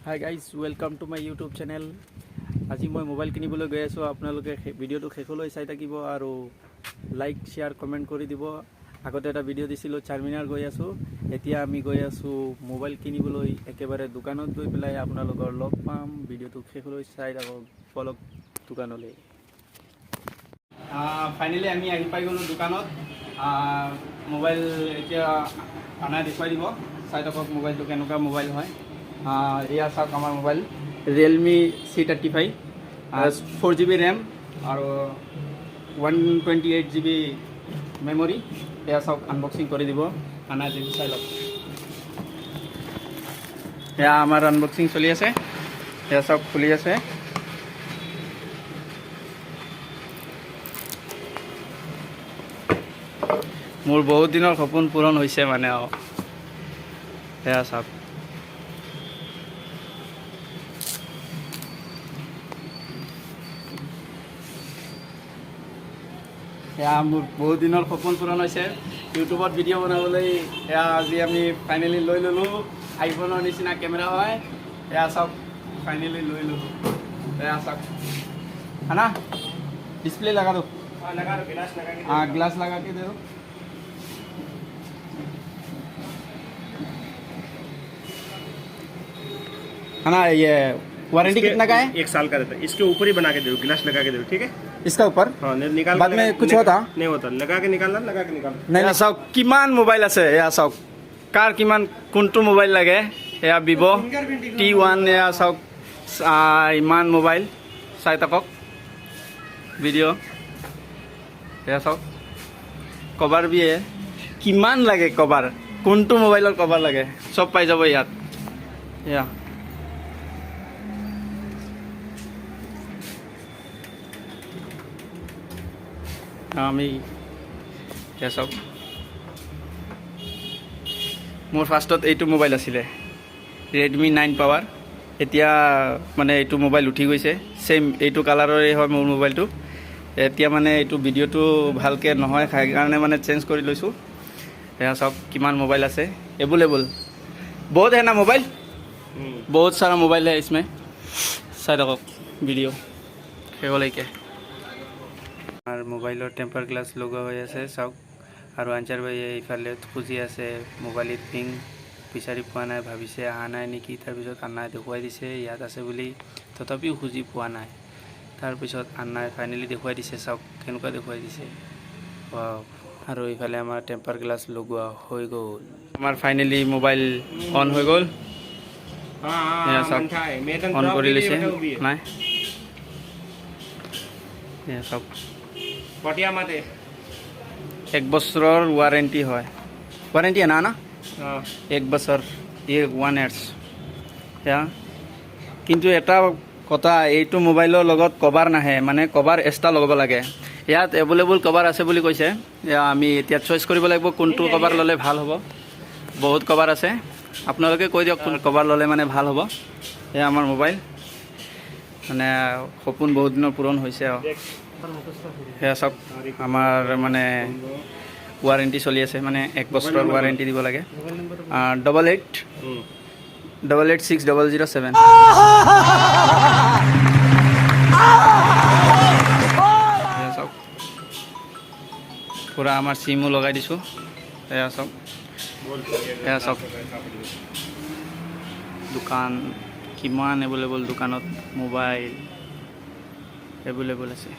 Hi guys, welcome to my YouTube channel. আজি মই mobile কিনিবলৈ গৈ আছোঁ। আপোনালোকে ভিডিঅ'টো শেষলৈ চাই থাকিব আৰু লাইক, শ্বেয়াৰ, কমেণ্ট কৰি দিব। আগতে এটা ভিডিঅ' দিছিলোঁ, চাৰমিনাৰ গৈ আছোঁ। এতিয়া আমি গৈ আছোঁ মোবাইল কিনিবলৈ। একেবাৰে দোকানত গৈ পেলাই আপোনালোকৰ লগ পাম। ভিডিঅ'টো শেষলৈ চাই থাকক। বলক দোকানলৈ। ফাইনেলি আমি আহি পাই গ'লোঁ দোকানত। মোবাইল এতিয়া আনাই দেখুৱাই দিব। চাই থাকক মোবাইলটো কেনেকুৱা মোবাইল হয়। এয়া চাওক, আমাৰ mobile Realme C35, 4 GB RAM আৰু 128 GB memory. এয়া চাওক, আনবক্সিং কৰি দিব আনাই দিব। চাই লওক, এয়া আমাৰ আনবক্সিং চলি আছে। এয়া চাওক, খুলি আছে। মোৰ বহুত দিনৰ সপোন পূৰণ হৈছে মানে আৰু। এয়া চাওক, এয়া মোৰ বহুত দিনৰ সপোন পূৰণ হৈছে ইউটিউবত ভিডিঅ' বনাবলৈ। এয়া আজি আমি ফাইনেলি লৈ ল'লোঁ। আইফোনৰ নিচিনা কেমেৰা হয়। এয়া চাওক, ফাইনেলি লৈ ল'লোঁ। এয়া চাওক। আনা, ডিছপ্লে लगा दो। लगा दो, गिलास लगा के। हाँ, ग्लास लगा के दे दो। है ना, ये वारंटी कितना का है? एक साल का रहता है। इसके ऊपर ही बना के दो, गिलास लगा के दो, ठीक है? इसका ऊपर। हाँ, नहीं, निकाल बाद के में कुछ होता? नहीं होता। लगा के निकालना, लगा के निकालना। নাই, চাওক কিমান মোবাইল আছে। এয়া চাওক, কাৰ কিমান কোনটো মোবাইল লাগে। এয়া ভিভ' টি ওৱান। এয়া চাওক, ইমান মোবাইল। চাই থাকক ভিডিঅ'। এয়া চাওক, কভাৰ বি কিমান লাগে, কভাৰ কোনটো মোবাইলৰ কভাৰ লাগে চব পাই যাব ইয়াত। এয়া আমি, এয়া চাওক, মোৰ ফাৰ্ষ্টত এইটো মোবাইল আছিলে, ৰেডমি 9 পাৱাৰ। এতিয়া মানে এইটো মোবাইল উঠি গৈছে। ছেইম এইটো কালাৰৰে হয় মোৰ মোবাইলটো। এতিয়া মানে এইটো ভিডিঅ'টো ভালকৈ নহয়, সেইকাৰণে মানে চেঞ্জ কৰি লৈছোঁ। এয়া চাওক, কিমান মোবাইল আছে এভেইলেবল। बहुत है ना मोबाइल? बहुत सारा मोबाइल है इसमें। চাই থাকক ভিডিঅ' শেষলৈকে। আমাৰ মোবাইলৰ টেম্পাৰ গ্লাছ লগোৱা হৈ আছে, চাওক। আৰু আঞ্চাৰ ভাইয়ে ইফালে খুজি আছে, মোবাইলত পিং বিচাৰি পোৱা নাই। ভাবিছে অহা নাই নেকি। তাৰপিছত আন্নাই দেখুৱাই দিছে ইয়াত আছে বুলি। তথাপিও খুজি পোৱা নাই। তাৰপিছত আন্নাই ফাইনেলি দেখুৱাই দিছে। চাওক কেনেকুৱা দেখুৱাই দিছে। ৱাও! আৰু ইফালে আমাৰ টেম্পাৰ গ্লাছ লগোৱা হৈ গ'ল। আমাৰ ফাইনেলি মোবাইল অন হৈ গ'ল। हाँ हाँ। এয়া চাওক, অন কৰি লৈছে নাই। এয়া চাওক। पटिया माते। এক বছৰৰ ৱাৰেণ্টি হয়। ৱাৰেণ্টি না না? हाँ। এক বছৰ, 1 ইয়াৰ্ছ। এয়া কিন্তু এটা কথা, এইটো মোবাইলৰ লগত কভাৰ নাহে, মানে কভাৰ এক্সট্ৰা লগাব লাগে। ইয়াত এভেইলেবল কভাৰ আছে বুলি কৈছে। এয়া আমি এতিয়া চইচ কৰিব লাগিব কোনটো কভাৰ ল'লে ভাল হ'ব। বহুত কভাৰ আছে। আপোনালোকে কৈ দিয়ক কোন কভাৰ ল'লে মানে ভাল হ'ব। এয়া আমাৰ মোবাইল, মানে সপোন বহুত দিনৰ পূৰণ হৈছে আৰু। সেয়া চাওক, আমাৰ মানে ৱাৰেণ্টি চলি আছে, মানে এক বছৰৰ ৱাৰেণ্টি দিব লাগে। 88 886007। এয়া চাওক, পূৰা আমাৰ চিমো লগাই দিছোঁ। এয়া চাওক, এয়া চাওক, দোকান কিমান এভেইলেবল। দোকানত মোবাইল এভেইলেবল আছে।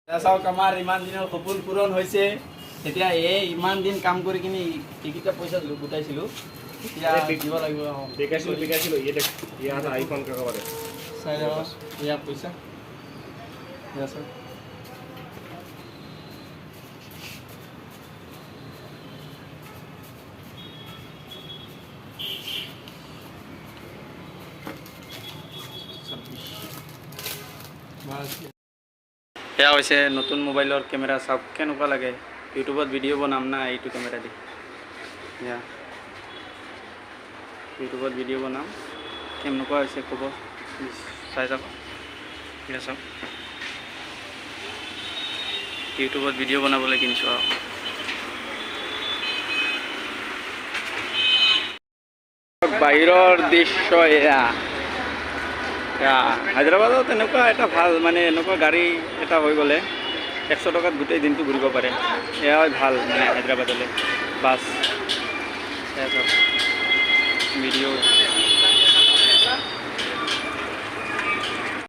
এয়া চাওক, আমাৰ ইমান দিনৰ সপোন পূৰণ হৈছে। এতিয়া এই ইমান দিন কাম কৰি কিনি এইকেইটা পইচা গোটাইছিলোঁ, এতিয়া দিব লাগিব। বিকাশিলো, বিকাশিলো। ये देख, ये आता आईफोन का कवर है। চাই লওক, এয়া পইচা। এয়া চাওক। এয়া হৈছে নতুন মোবাইলৰ কেমেৰা। চাওক কেনেকুৱা লাগে। ইউটিউবত ভিডিঅ' বনাম না এইটো কেমেৰা দি। এয়া ইউটিউবত ভিডিঅ' বনাম। কেনেকুৱা হৈছে ক'ব, চাই যাব। এয়া চাওক, ইউটিউবত ভিডিঅ' বনাবলৈ কিনিছোঁ আৰু। বাহিৰৰ দৃশ্য এয়া। এয়া হায়দৰাবাদত এনেকুৱা এটা ভাল, মানে এনেকুৱা গাড়ী এটা হৈ গ'লে 100 টকাত গোটেই দিনটো ঘূৰিব পাৰে। এয়া ভাল, মানে হায়দৰাবাদলৈ বাছ। এয়া চাওক ভিডিঅ'।